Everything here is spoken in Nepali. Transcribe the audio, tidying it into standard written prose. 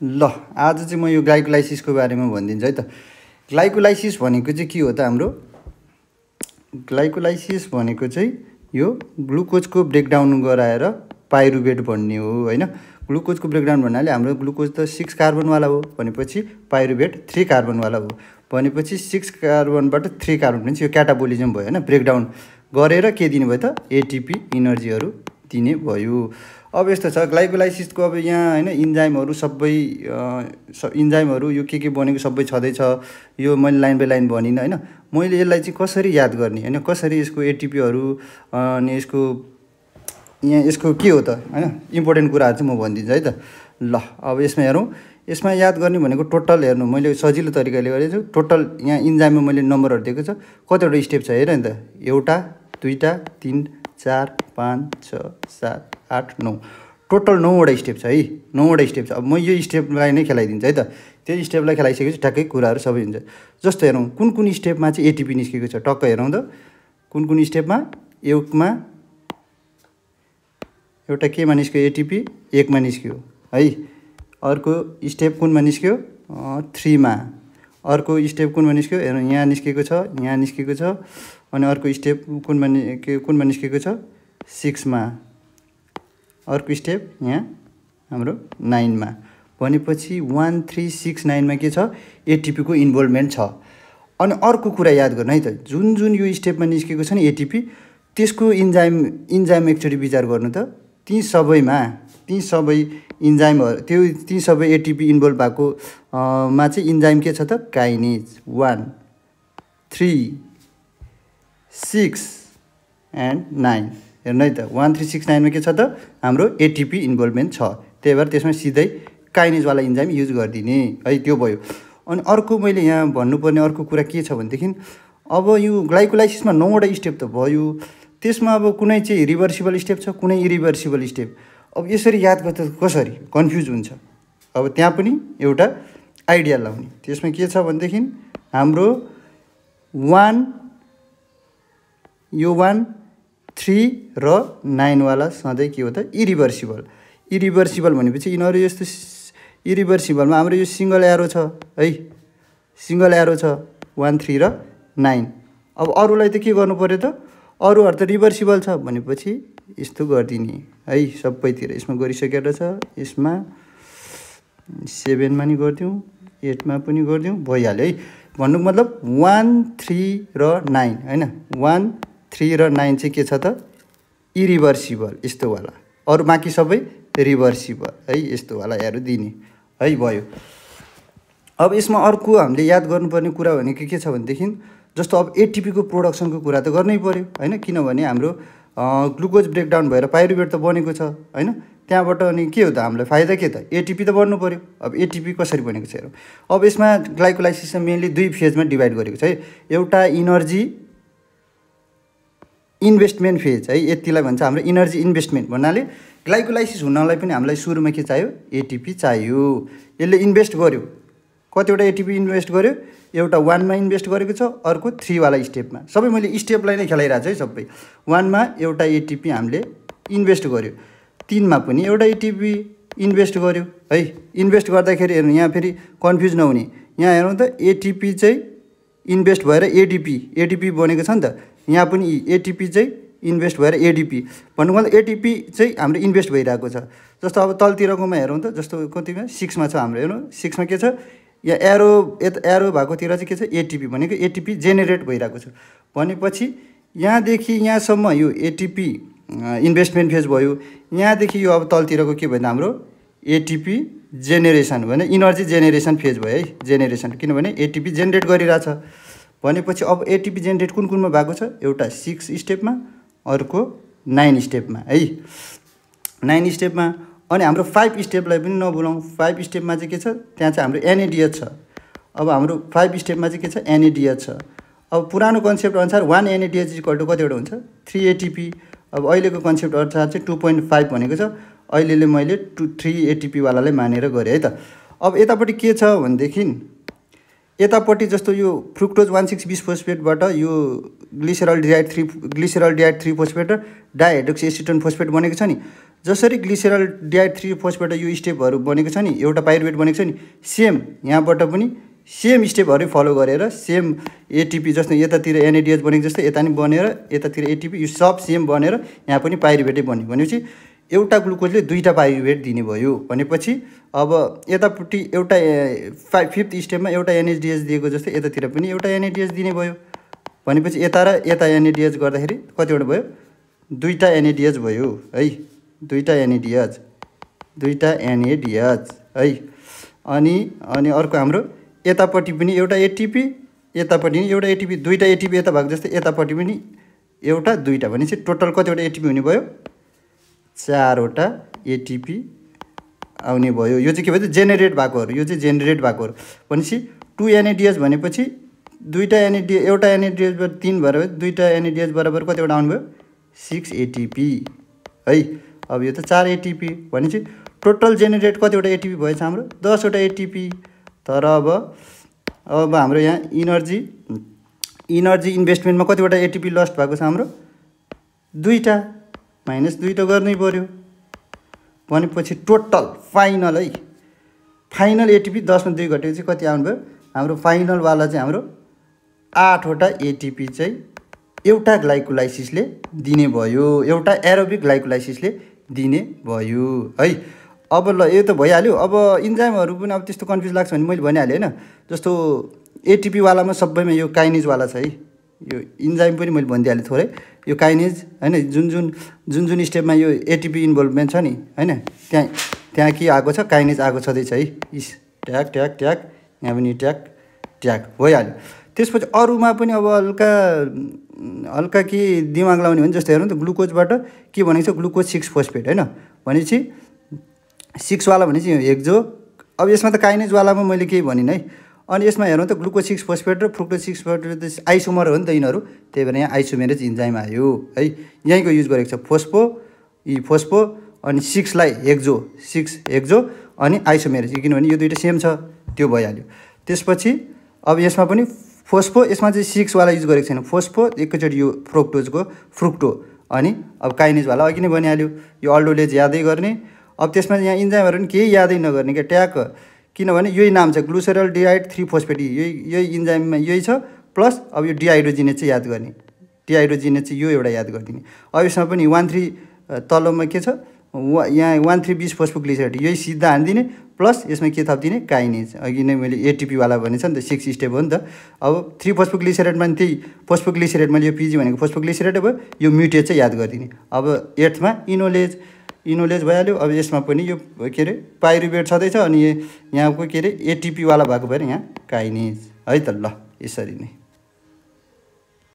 ल आज चाहिँ म यो ग्लाइकोलाइसिसको बारेमा भनिदिन्छु है त। ग्लाइकोलाइसिस भनेको चाहिँ के हो त हाम्रो? ग्लाइकोलाइसिस भनेको चाहिँ यो ग्लुकोजको ब्रेकडाउन गराएर पाइरुवेट बन्ने हो हैन। ग्लुकोजको ब्रेकडाउन भन्नाले हाम्रो ग्लुकोज त 6 कार्बनवाला हो भनेपछि पाइरुवेट 3 कार्बनवाला हो भनेपछि 6 कार्बनबाट 3 कार्बन पनि यो क्याटाबोलिजम भयो हैन। ब्रेकडाउन गरेर के दिने भयो त? एटिपी इनर्जीहरू दिने भयो। अब यस्तो छ ग्लाइकोलाइसिसको अब यहाँ हैन इन्जाइमहरू सबै इन्जाइमहरू यो के बनेको सबै छँदैछ। यो मैले लाइन बाइ लाइन भनिनँ हैन। मैले यसलाई चाहिँ कसरी याद गर्ने हैन, कसरी यसको एटिपीहरू अनि यसको यहाँ यसको के हो त हैन, इम्पोर्टेन्ट कुराहरू चाहिँ म भनिदिन्छु है त। ल अब यसमा हेरौँ। यसमा याद गर्ने भनेको टोटल हेर्नु, मैले सजिलो तरिकाले गरेको छु। टोटल यहाँ इन्जाइममा मैले नम्बरहरू दिएको छ, कतिवटा स्टेप छ हेर नि त। एउटा, दुईटा, 3, 4, 5, 6, 7, 8, 9 टोटल 9वटा स्टेप छ है। 9वटा स्टेप छ। अब म यो स्टेपलाई नै खेलाइदिन्छु है त। त्यो स्टेपलाई खेलाइसकेपछि ठ्याक्कै कुराहरू सबै हुन्छ। जस्तो हेरौँ कुन कुन स्टेपमा चाहिँ एटिपी निस्केको छ, टक्क हेरौँ त। कुन कुन स्टेपमा? एकमा एउटा केमा निस्क्यो एटिपी, एकमा निस्क्यो है। अर्को स्टेप कुनमा निस्क्यो? 3 मा। अर्को स्टेप कुनमा निस्क्यो? हेर्नु यहाँ निस्केको छ, यहाँ निस्केको छ। अनि अर्को स्टेप कुनमा निस्केको छ? 6 मा। अर्को स्टेप यहाँ हाम्रो 9 मा। भनेपछि 1, 3, 6, 9 मा के छ? एटिपी को इन्भल्भमेन्ट छ। अनि अर्को कुरा याद गर्नु है त, जुन जुन यो स्टेपमा निस्केको छ नि एटिपी, त्यसको इन्जाइम एकचोटि विचार गर्नु त। ती सबै इन्जाइमहरू ती सबै एटिपी इन्भल्भ भएको मा चाहिँ इन्जाइम के छ त? Kinase 1, 3, 6 and 9। हेर्नु है त 1, 3, 6, 9 मा के छ त? हाम्रो एटिपी इन्भल्भमेन्ट छ। त्यही भएर त्यसमा सिधै काइनेजवाला इन्जाइम युज गरिदिने है। त्यो भयो। अनि अर्को मैले यहाँ भन्नुपर्ने अर्को कुरा के छ भनेदेखि, अब यो ग्लाइकोलाइसिसमा 9वटा स्टेप त भयो, त्यसमा अब कुनै चाहिँ रिभर्सिबल स्टेप छ, कुनै इरिभर्सिबल स्टेप। अब यसरी याद गर्दा कसरी कन्फ्युज हुन्छ। अब त्यहाँ पनि एउटा आइडिया लाउने। त्यसमा के छ भनेदेखि हाम्रो 1, 3 र 9 वाला सधैँ के हो त? इरिभर्सिबल। इरिभर्सिबल भनेपछि यिनीहरू यस्तो इरिभर्सिबलमा हाम्रो यो सिङ्गल एरो छ है, सिङ्गल एरो छ 1, 3 र 9। अब अरूलाई त के गर्नु पर्यो त? अरूहरू त रिभर्सिबल छ भनेपछि यस्तो गरिदिने है सबैतिर। यसमा गरिसकेर छ, यसमा 7 मा नि गरिदिउँ, 8 मा पनि गरिदिउँ, भइहाल्यो है। भन्नुको मतलब 1, 3 र 9 हैन। 1, 3 र 9 चाहिँ के छ त? इरिभर्सिबल यस्तोवाला। अरू बाँकी सबै रिभर्सिबल है, यस्तोवाला एरो दिने है। भयो। अब यसमा अर्को हामीले याद गर्नुपर्ने कुरा भनेको के छ भनेदेखि, जस्तो अब एटिपीको प्रोडक्सनको कुरा त गर्नै पर्यो हैन, किनभने हाम्रो ग्लुकोज ब्रेकडाउन भएर पाइरुवेट त बनेको छ हैन। त्यहाँबाट अनि के हो त हामीलाई फाइदा? के त? एटिपी त बन्नु पर्यो। अब एटिपी कसरी बनेको छ हेरौँ। अब यसमा ग्लाइकोलाइसिसमा मेनली 2 फेजमा डिभाइड गरेको छ है। एउटा इनर्जी इन्भेस्टमेन्ट फेज है, यतिलाई भन्छ हाम्रो इनर्जी इन्भेस्टमेन्ट। भन्नाले ग्लाइकोलाइसिस हुनलाई पनि हामीलाई सुरुमा के चाहियो? एटिपी चाहियो। यसले इन्भेस्ट गर्यो, कतिवटा एटिपी इन्भेस्ट गर्यो? एउटा 1 मा इन्भेस्ट गरेको छ, अर्को 3 वाला स्टेपमा। सबै मैले स्टेपलाई नै खेलाइरहेको छु है सबै। 1 मा एउटा एटिपी हामीले इन्भेस्ट गर्यो, 3 मा पनि एउटा एटिपी इन्भेस्ट गर्यो है। इन्भेस्ट गर्दाखेरि हेर्नु यहाँ फेरि कन्फ्युज नहुने, यहाँ हेरौँ त एटिपी चाहिँ इन्भेस्ट भएर एडिपी बनेको छ नि त। यहाँ पनि एटिपी चाहिँ इन्भेस्ट भएर एडिपी भन्नुको मतलब एटिपी चाहिँ हाम्रो इन्भेस्ट भइरहेको छ। जस्तो अब तलतिरकोमा हेरौँ त, जस्तो कतिमा 6 मा छ हाम्रो। हेर्नु 6 मा के छ? यहाँ एरो भएकोतिर चाहिँ के छ? एटिपी भनेको एटिपी जेनेरेट भइरहेको छ। भनेपछि यहाँदेखि यहाँसम्म यो एटिपी इन्भेस्टमेन्ट फेज भयो। यहाँदेखि यो अब तलतिरको के भयो हाम्रो? एटिपी जेनेरेसन भने इनर्जी जेनेरेसन फेज भयो है। जेनेरेसन, किनभने एटिपी जेनेरेट गरिरहेछ। भनेपछि अब एटिपी जेनेरेट कुन कुनमा भएको छ? एउटा 6 स्टेपमा, अर्को 9 स्टेपमा है। 9 स्टेपमा। अनि हाम्रो 5 स्टेपलाई पनि नभुलौँ। 5 स्टेपमा चाहिँ के छ? त्यहाँ चाहिँ हाम्रो एनएडिएच छ। अब हाम्रो 5 स्टेपमा चाहिँ के छ? एनएडिएच छ। अब पुरानो कन्सेप्ट अनुसार 1 एनएडिएच इक्वल टु कतिवटा हुन्छ? 3 एटिपी। अब अहिलेको कन्सेप्ट अनुसार चाहिँ 2.5 भनेको छ। अहिलेले मैले 3 एटिपी वालालाई मानेर गरेँ है त। अब यतापट्टि के छ भनेदेखि यतापट्टि जस्तो यो फ्रुक्टोज 1,6 बिसफोस्फेटबाट यो ग्लिसरल डिहाइड 3 फोस्फेट र डाइहाइड्रोक्सी एसिटोन फोस्फेट बनेको छ नि। जसरी ग्लिसरल डिहाइड 3 फोस्फेट यो स्टेपहरू बनेको छ नि, एउटा पाइरुवेट बनेको छ नि, सेम यहाँबाट पनि सेम स्टेपहरू फलो गरेर सेम एटिपी जस्तो यतातिर एनएडीएच बनेको जस्तो यता नि बनेर यतातिर एटिपी यो सब सेम बनेर यहाँ पनि पाइरुवेटै बन्यो भनेपछि एउटा ग्लुकोजले दुईटा पाइरुवेट दिने भयो भनेपछि अब यतापट्टि एउटा 5th स्टेपमा एउटा एनएचडीएच दिएको जस्तो यतातिर पनि एउटा एनएडीएच दिने भयो भनेपछि यता र यता एनएडीएच गर्दाखेरि कतिवटा भयो दुईटा एनएडीएच भयो है दुईटा एनएडीएच है अनि अर्को हाम्रो यतापट्टि पनि एउटा एटिपी यतापट्टि पनि एउटा एटिपी दुईटा एटिपी यता भएको जस्तो यतापट्टि पनि एउटा दुईटा भनेपछि टोटल कतिवटा एटिपी हुने भयो 4वटा एटिपी आउने भयो। यो चाहिँ के भन्छ जेनेरेट भएकोहरू यो चाहिँ जेनेरेट भएकोहरू भनेपछि 2 एनएडीएच भनेपछि दुईटा एनएडीएच एउटा एनएडीएचबाट 3 भएर दुईटा एनएडीएच बराबर कतिवटा आउनु भयो 6 एटिपी है। अब यो त 4 एटिपी भनेपछि टोटल जेनेरेट कतिवटा एटिपी भएछ हाम्रो 10वटा एटिपी। तर अब हाम्रो यहाँ इनर्जी इन्भेस्टमेन्टमा कतिवटा एटिपी लस्ट भएको छ हाम्रो दुईटा -2 त गर्नै पर्यो भनेपछि टोटल फाइनल एटिपी 10 मा 2 घटेपछि कति आउनु भयो हाम्रो फाइनलवाला चाहिँ हाम्रो 8वटा एटिपी चाहिँ एउटा ग्लाइकोलाइसिसले दिने भयो एउटा एरोबिक ग्लाइकोलाइसिसले दिने भयो है। अब ल यो त भइहाल्यो। अब इन्जाइमहरू पनि अब त्यस्तो कन्फ्युज लाग्छ भने मैले भनिहालेँ होइन जस्तो एटिपी वालामा सबैमा यो काइनेजवाला छ है यो इन्जाइम पनि मैले भनिदिइहालेँ थोरै यो काइनेज होइन जुन स्टेपमा यो एटिपी इन्भल्भमेन्ट छ नि होइन त्यहाँ के आएको छ काइनेज आएको छँदैछ है इस ट्याग ट्याग ट्याग यहाँ पनि ट्याग ट्याग भइहाल्यो। त्यसपछि अरूमा पनि अब हल्का के दिमाग लाउने भने जस्तो हेर्नु त ग्लुकोजबाट के भनेको छ ग्लुकोज 6 फोस्फेट होइन भनेपछि 6 वाला भनेपछि हेक्जो अब यसमा त काइनेजवालामा मैले केही भनिनँ है। अनि यसमा हेर्नु त ग्लुकोज 6 फोस्फेट र फ्रुक्टोज 6 फोस्फेट त आइसोमर हो नि त यिनीहरू त्यही भएर यहाँ आइसोमेरेज इन्जाइम आयो है यहीँको युज गरेको छ फोस्फो अनि 6 लाई हेक्जो अनि आइसोमेरेज किनभने यो दुईटा सेम छ त्यो भइहाल्यो। त्यसपछि अब यसमा पनि फोस्फो यसमा चाहिँ 6 वाला युज गरेको छैन फोस्फो एकैचोटि यो फ्रुक्टो अनि अब काइनेजवाला अघि नै भनिहाल्यो यो अल्डोलेज यादै गर्ने। अब त्यसमा यहाँ इन्जाइमहरू पनि केही यादै नगर्ने क्या ट्याक किनभने यही नाम छ ग्लुसरल डिहाइड 3 फोस्फेट यही इन्जाइममा यही छ प्लस अब यो डिहाइड्रोजिनेज चाहिँ याद गर्ने डिहाइड्रोजिनेज चाहिँ यो एउटा याद गरिदिने। अब यसमा पनि 1,3 तलमा के छ यहाँ 1,3 बिसफोस्फोग्लिसराइड यही सिधा हानिदिने प्लस यसमा के थपिदिने काइनेज अघि नै मैले एटिपीवाला भनेको छ नि त 6 स्टेप हो नि त। अब 3 फोस्फोग्लिसराइडमा त्यही फोस्फोग्लिसराइड मैले यो पिजी भनेको फोस्फोग्लिसराइड भयो यो म्युटेज चाहिँ याद गरिदिने। अब 8मा इनोलेज भइहाल्यो। अब यसमा पनि यो के अरे पाइरुवेट छँदैछ अनि यहाँको के अरे एटिपीवाला भएको भएर यहाँ काइनेज है त ल यसरी नै।